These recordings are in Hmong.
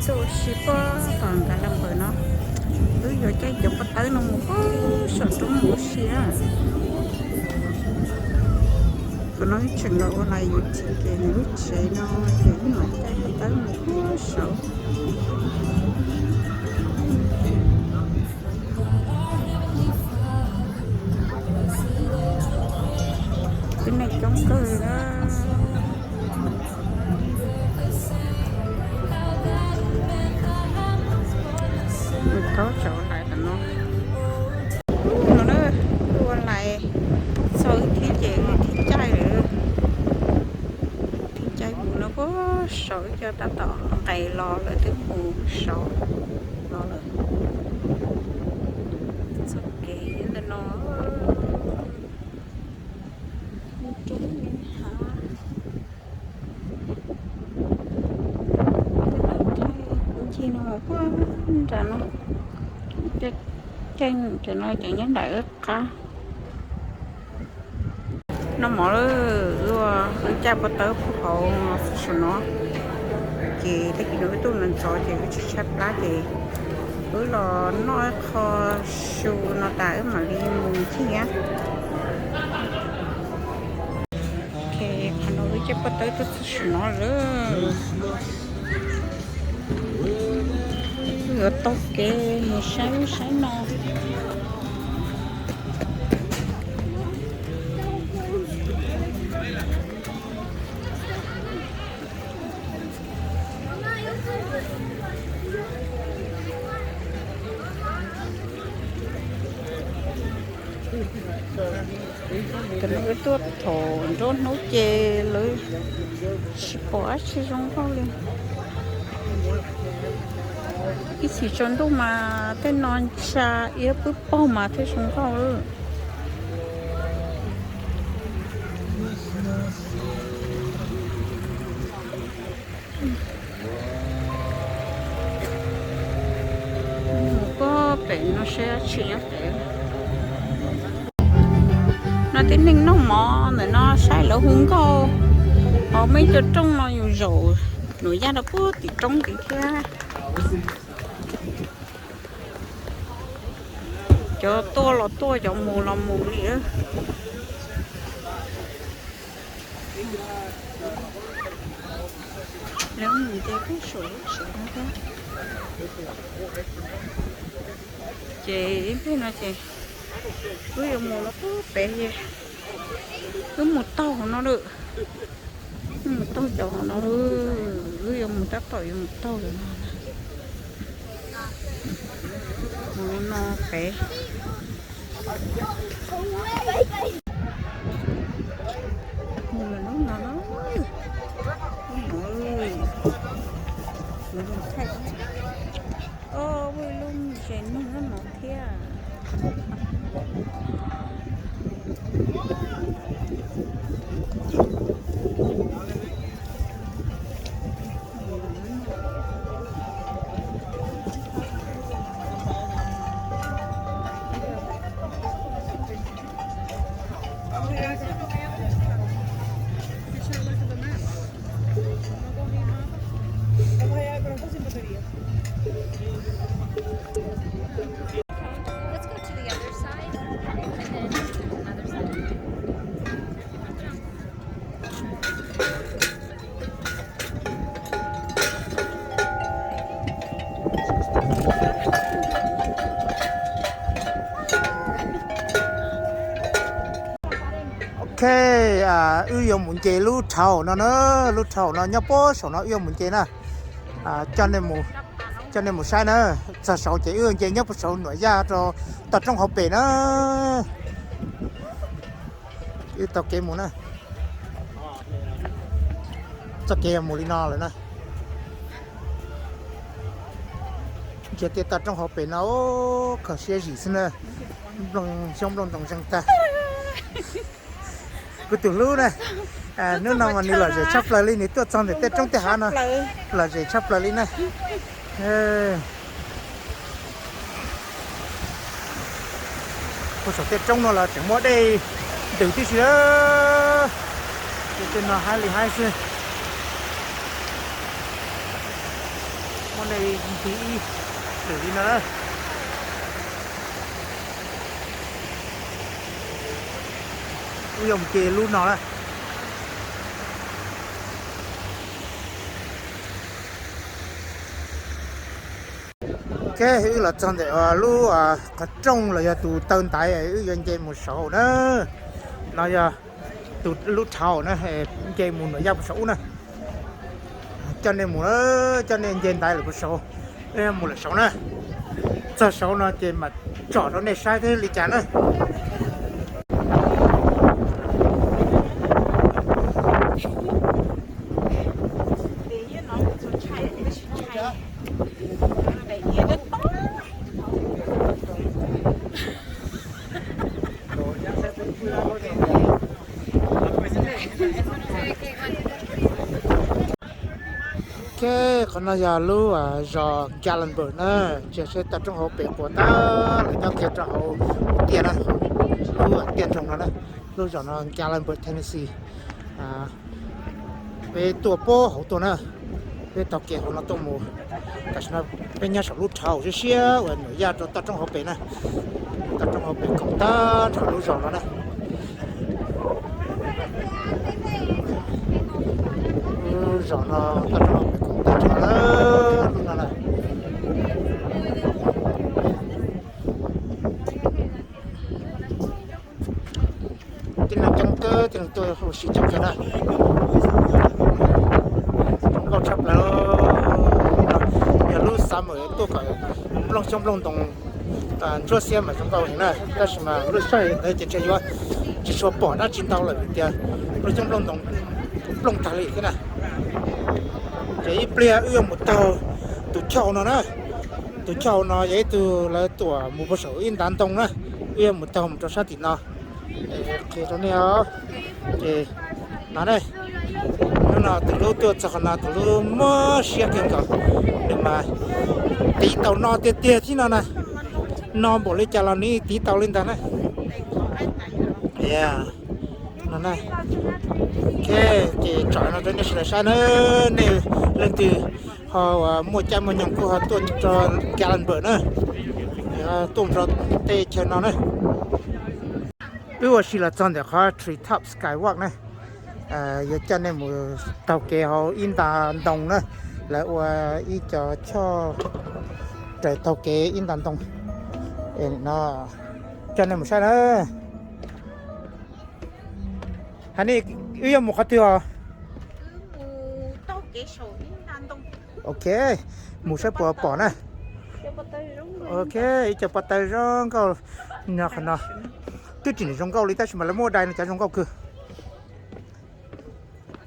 Xub ua si puag tom Kuala Lumpur no, wb yuav caij cov pob tawb no mus puag saum roob mus ua si na. Thaum no wb tseem los ua lais yuav txiv ces nws lub tsev no ces wb mam caij pob tawb mus puag saud. Tib neeg coob kawg li na. Mus thaub tsam ua lais tom no. No na, ua lais txog wb thib ces wb thib caij lawm. Thib caij mus no puag saud, wb coj tab tom nqes los lawm twb mus saud los lawm. Txoj kev ntawm no, roob hav, ncig no puag nram no, caij ntawm no ces nyob nram wb qab. Noj mov lawm, wb caij pob tawb puag hauv saum no, ces tag kis no wb tuaj ntxov ces wb tsis tshaib plab ces wb los noj ib qho su no tas wb mam li mus ncig na. Ok, qhov no wb caij pob tawb tuaj txog saum no lawm. Wb yuav taug kev mus saib ub saib no. Tam no wb tuaj thaum nruab hnub ces lawv tsis pom dab tsi zoo nkauj li. Ib chim tsaus ntuj mas tej no ntsa iab pwb paug mas thiaj zoo nkauj. Mus puag pem no saib dab tsi nyob pem. No tib neeg noj mov ntawm no saib lawv hu nkauj. Hos muaj ib co rooj no yus zaum nuam yaj rau puag tim roob tid thiab. Cov tuaj los tuaj, cov mus los mus li. Lawv mus nce puag saum lub tsev no thiab. Ces ib pliag no ces wb yuav mus no puag pem, wb mus taug hauv no lawm. Wb mus taug cov hauv no, wb yuav mus tab tom yuav mus taug cov no. Mus no pem. Mus lub no, mus lub thaij. Oj, muaj ib lub zes neeg nyob no thiab. Let's go to the other side and then to the other side. Ok, wb yuav mus nce lub rhaum no na, lub rhaum no nyob puag saum no wb yuav mus nce na. Coj nej mus saib na, txog saud ces wb nce nyob puag saud nuam yaj rau toj roob hauv pem na. Wb taug kev mus na. Txoj kev mus li no lawm na. Ntsia tej toj roob hauv pem no, kho siab zim xwb na. Nplooj xyoob nplooj ntoos zeeg tag. Kuv tus hlub na, hnub no mas nws lom zem tshaj plaws li, nws tuaj txog ntawm tej roob tej hav no, lom zem tshaj plaws li na. Puag saum tej roob no los tseem muaj dej ntws tib si lawm. Tej no haib li haib xwb. Nej nti ib lwm li no na. Wb yuav mus ce lub no na. Ok, wb los txog ntawm lub qhov rooj los yog tus taw ntaiv wb yuav nce mus saud na. No yog tus lub rhau na, nce mus Nuam Yaj puag saum ub na. Coj nej mus, coj nej nce ntaiv lawm puag saud, mus lawm saud na. Txog saud no ces mam tsom rau nej saib thiab li cas na. Ok, qhov no yog lub zos Gatlinburg na, ntsia seb toj roob hauv pes quas tag lawm nyob kiag rau hauv tiaj na, lub tiaj nroog no na, lub zos no Gatlinburg, Tennessee. Peb tuaj puag hauv tuaj na, peb taug kev hauv no tuaj mus. Tam sim no peb nyob saum lub rhau siab siab uas Nuam Yaj rau toj roob hauv pes na. Toj roob hauv pes koom tag nrho lub zos no na. Lub zos no toj roob hauv pes koom tag nrho lub no na. Tib neeg coob kawg, tib neeg tuaj ua si coob kawg na. Zoo nkauj tshaj plaws. Yog lub summer tuaj kom nplooj xyoob nplooj ntoo ntsuab xiab mas zoo nkauj heev na, tab sis mas lub sij hawm ntawd ces ntshe yuav tsis tshua pom dab tsi ntau lawm vim tias nplooj xyoob nplooj ntoo kuj plooj tag li thiab na. Ces ib pliag wb yuav mus taug tus choj no na. Tus choj no yog ib tug lawv tuam mus puag saum ib ntav ntoo na. Wb yuav mus taug mus rau sab tim no. Qhia rau nej os. Ces no ne, hnub no tus hlub tuaj txog qhov no tus hlub mob siab kawg nkaus. Nws mas tiv tau no tiag tiag thiab no na. No npaum li cas los nws tiv tau li ntag na. No na. Ok, ces tsom no rau nej sawv daws saib na, nej leej twg ho uas muaj caij muaj nyoog kuj ho tuaj rau Gatlinburg na, tuaj rau tej chaw no na. Wb ua si los txog ntawm qhov Tree Top Skywalk na, yuav coj nej mus taug kev hauv ib nta ntoo na, lawv ua ib co choj raws taug kev ib nta ntoo no, coj nej mus saib na. Hais nej, wb yuav mus qhov twg os? Ok, mus saib puas pom na. Ok, ib co pob taws zoo nkauj nyob qhov no. Twb tsis zoo nkauj li tab sis mas lawv muab dai no cov zoo nkauj kawg.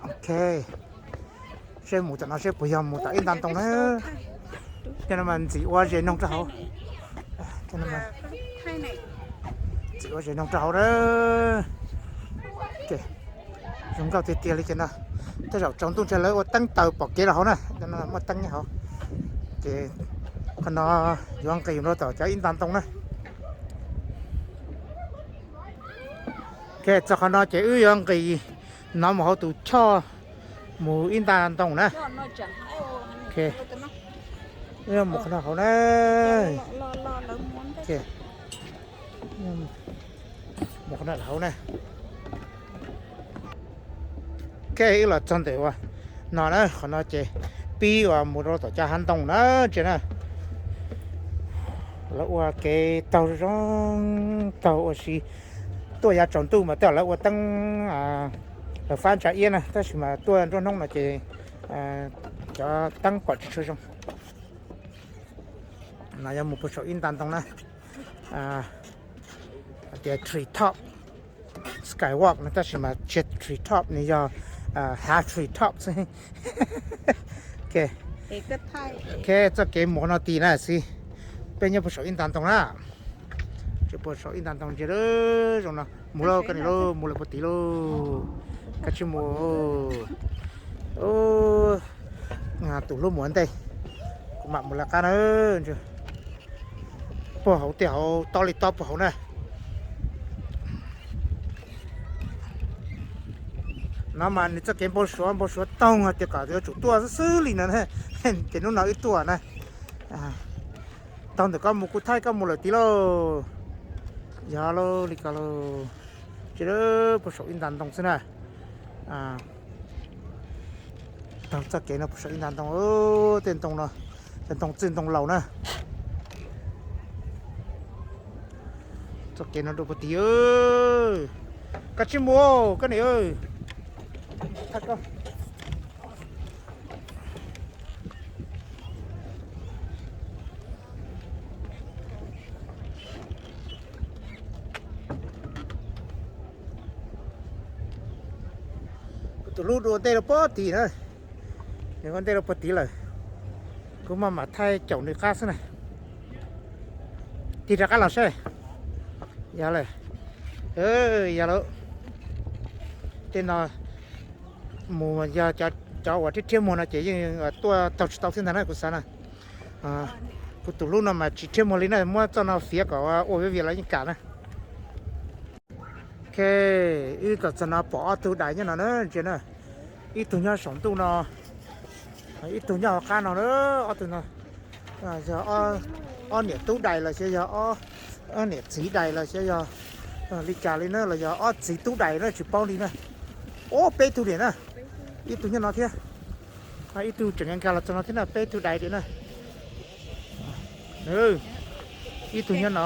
Ok, seb mus tom no seb puas yog mus tom ib nta ntoo na. Cov no mas ntxim ua zes noog rau hauv. Ntxim ua zes noog rau hauv na. Zoo nkauj tiag tiag li ces no. Tej zaum tsaus ntuj ntshe lawv ua teeb taws pom kev rau hauv na, muaj teeb nyob hauv. Ces qhov no yuav nqis mus rau tom cov ib nta ntoo na. Ok, txog qhov no ces wb yuav nqis no mus hauv tus choj mus ib nta ntoo na. Mus qhov no hauv na. Mus qhov no hauv na. Ok, wb los txog ntawm uas no na, qhov no ces pib uas mus rau tom cov hav ntoo na, ntsia na. Lawv ua kev taug zoo, taug ua si. Tuaj yav tsaus ntuj mas tej zaum lawv ua teeb, lawv fab ntsa iab na, tab sis mas tuaj nruab hnub no ces cov teeb pom tsis tshua zoo. No yog mus puag saum ib nta ntoo na. Hais tias tree top skywalk no tab sis mas tsis yog tree top, nws yog half tree top xwb. Ok, txoj kev mus no tim na xwb. Peb nyob puag saum ib nta ntoo na. Tsis puag saum ib nta ntoo ntsia zoo no. Mus lauj, koj niam lauj, mus lawm puag tid lauj. Koj tsis mus. Tus hlub mus ua ntej, kuv mam mus lawv qab na. Puag hauv tej hauv tob li tob puag hauv na. No mas nws txoj kev npau suav npau suav toog hais tias kom yuav tsum tuaj xwb xwb li no na. Ces hnub no wb tuaj na. Taug ntawm koj mus kuv thaij koj mus lawm tid lauj. Yog lauj, li ko lauj. Tsis, puag saum ib nta ntoo xwb na. Taug txoj kev no puag saum ib nta ntoo, tej ntoo no, cov ntoo txwj ntoo laus na. Txoj kev no dua puag tid. Koj tsis mus koj niam. Kuv tus hlub dua ntej rau puag tid na. Nws ua ntej rau puag tid lawm. Kuv maj mam thaij caum nws qab xwb na. Tig rov qab los seb. Yog lawm. Yog lawm. Tej no mus yog cov uas rhiab rhiab muag no ces yeej tuaj taug tsis tau thiab ntag na kuv xav na. Kuv tus hlub no mas tsis rhiab muag li na, muab txoj no fiav kom ua viav vias los yeej kam na. Ok, wb txog txog no pom ob tug dais nyob no na, ntsia na. Ib tug nyob saum ntuj no, ib tug nyob hauv qab no na. Ob tug no yog ob niam tub dais los sis yog ob niam txiv dais los sis yog li cas li na, los yog ob txiv tub dais na tsis paub li na. Ob peb tug dais na, ib tug nyob no thiab, ib tug tseem nkag los txog no thiab na, peb tug dais dais na. Ib tug nyob no,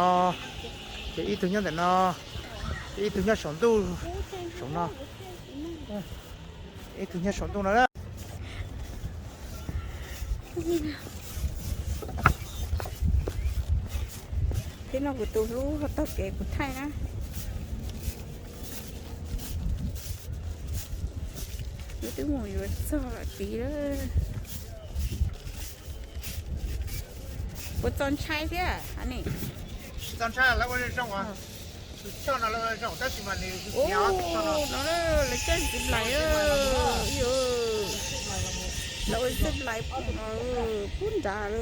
ces ib tug nyob ntawm no, ces ib tug nyob saum ntuj, saum no, ib tug nyob saum ntuj no na. Thiab no kuv tus hlub ho taug kev kuv thaij na. Wb twb mus yuav txog lawm tid lawm. Puas txaus ntshai thiab ne? Tsis txaus ntshai, lawv ua zoo os. Tus choj no lawv ua zoo tab sis mas nws no lawv coj zip line, lawv ua zip line pub nrad lawm.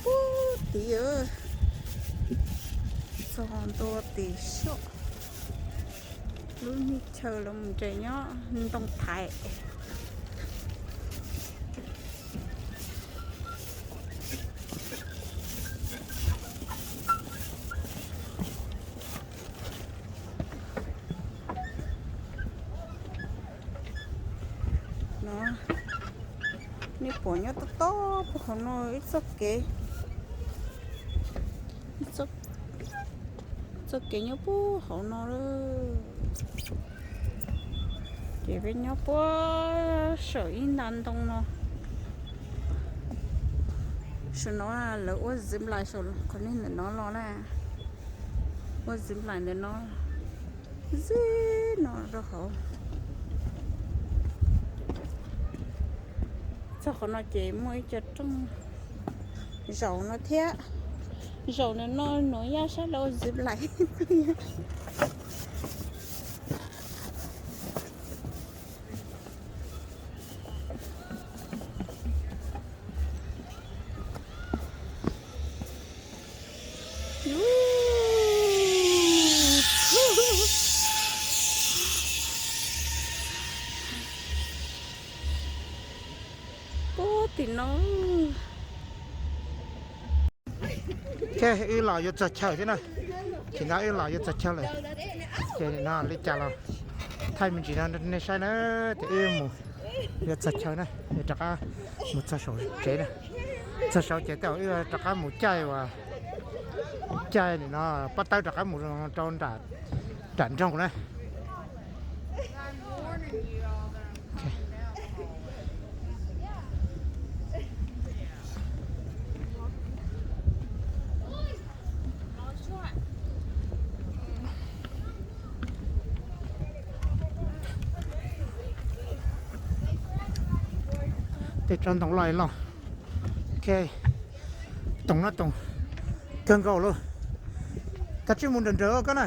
Pub tid, txog ntua tim soj, lub me chaw los mus nres nyob ntoo thaiv. No, nej pom nyob tob tob puag hauv no ib txoj kev, txoj kev nyob puag hauv no lawm. Ces peb nyob puag saum ib nta ntoo no. Saum no lawv ua zip line, saum qhov nej ntawm no los na, ua zip line ntawm no, zip no rau hauv. Txog qhov no ces muaj ib co rooj zaum no thiab. Zaum no no nuv yaj sab laug zip line. Puag tim no. Ok, wb los yuav txog chaw thiab na. Tim no wb los yuav txog chaw lawm. Ces no li cas los thaij me ntsis no nej saib na. Ces wb mus yuav txog chaw na, rov qab mus txog saum tsev na. Txog saum ces tej zaum wb rov qab mus caij uas caij nim no pob tawb rov qab mus rau nram nroog na. Tej tsob ntoo loj loj. Ok, toom no toom kawg nkaus lawm. Kav tsij mus nrawm nrawm koj na.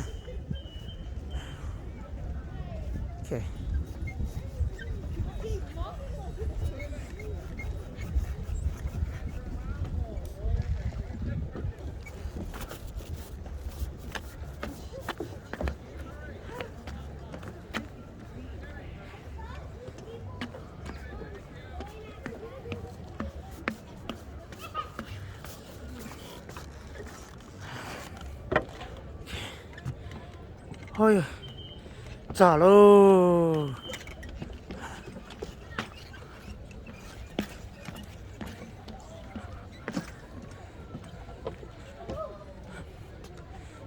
Oj, txog lauj.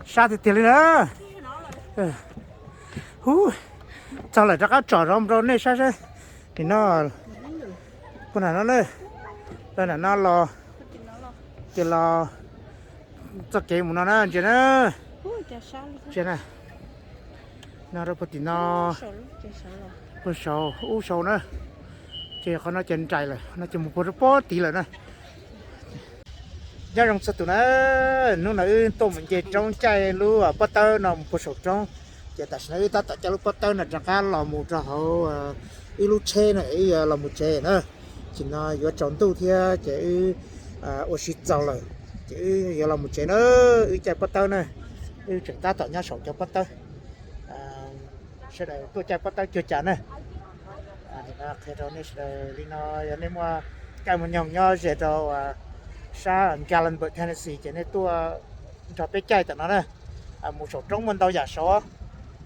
Sab tiag tiag li na. Hu, txog lawm rov qab tsom zov mus rau nej saib saib. Nim no, puag nram no na, lawv nram no los, ces los txoj kev mus no na, ntsia na. Ntsia na, no rau puag tim no, puag saud ub saud na. Ces qhov no ces nraim lawm, qhov no ces mus puag rau pob tid lawm na. Nyob zoo txhua tus na, hnub no wb tuaj mus nce roob caij lub pob tawb no mus puag saum roob. Ces tam sim no wb tab tom caij lub pob tawb no rov qab los mus rau hauv ib lub tsheb na, wb yuav los mus tsev na. Tam sim no yuav tsaus ntuj thiab ces wb ua si txaus lawm, ces wb yuav los mus tsev na. Wb caij pob tawb na, wb tseem tab tom nyob saum cov pob tawb. Sawv daws tuaj caij pob tawb cuag cas na. Qhia rau nej sawv daws li no, yog nej muaj caij muaj nyoog nyob ze rau sab Gatlinburg, Tennessee ces nej tuaj nrog peb caij tam no na. Mus saum roob muaj ntau yam saud,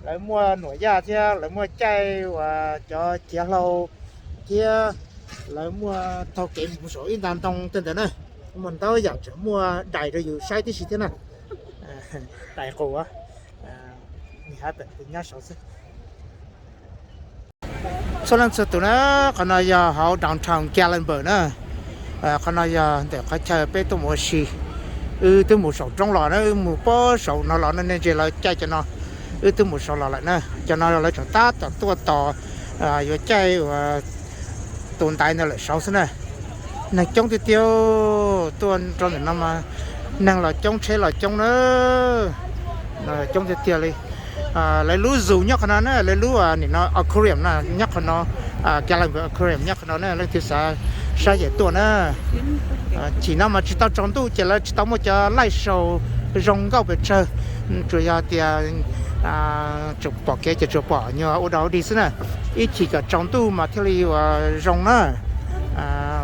lawv muaj nuam yaj thiab lawv muaj caij uas cov ciav hlau thiab lawv muaj taug kev mus saum ib nta ntoo tej ntawd na. Muaj ntau yam, tseem muaj dais rau yus saib tib si thiab na. Dais qus, nyob saud xwb. Txhua leej txhua tus na, qhov no yog hauv downtown Gatlinburg na. Qhov no yog ntawm qhov chaw peb tuaj mus ua si. Wb twb mus saum roob los na, wb mus pob saum no los no, nej ntsia lawv caij cov no, wb twb mus saud los lawm na. Cov no lawv tseem tab tom tuaj tos yuav caij uas tus ntaiv ntawd lawm saud xwb na. Neeg coob tiag tiag, tuaj rau ntawm no mas neeg los coob tsheb los coob na. Coob tiag tiag li. Lawv lub zoo nyob qhov no na, lawv lub nim no aquarium no nyob qhov no, Gatlinburg Aquarium nyob qhov no na, leej twg xav saib ces tuaj na. Chim no mas tsis tau tsaus ntuj ces lawv tsis tau muaj cov light show zoo nkauj pes tsawg, tsuas yog tias tseem pom kev ces tsuas pom nyuag ua dog dig xwb na. Ib chim kom tsaus ntuj mas thiaj li uas zoo na.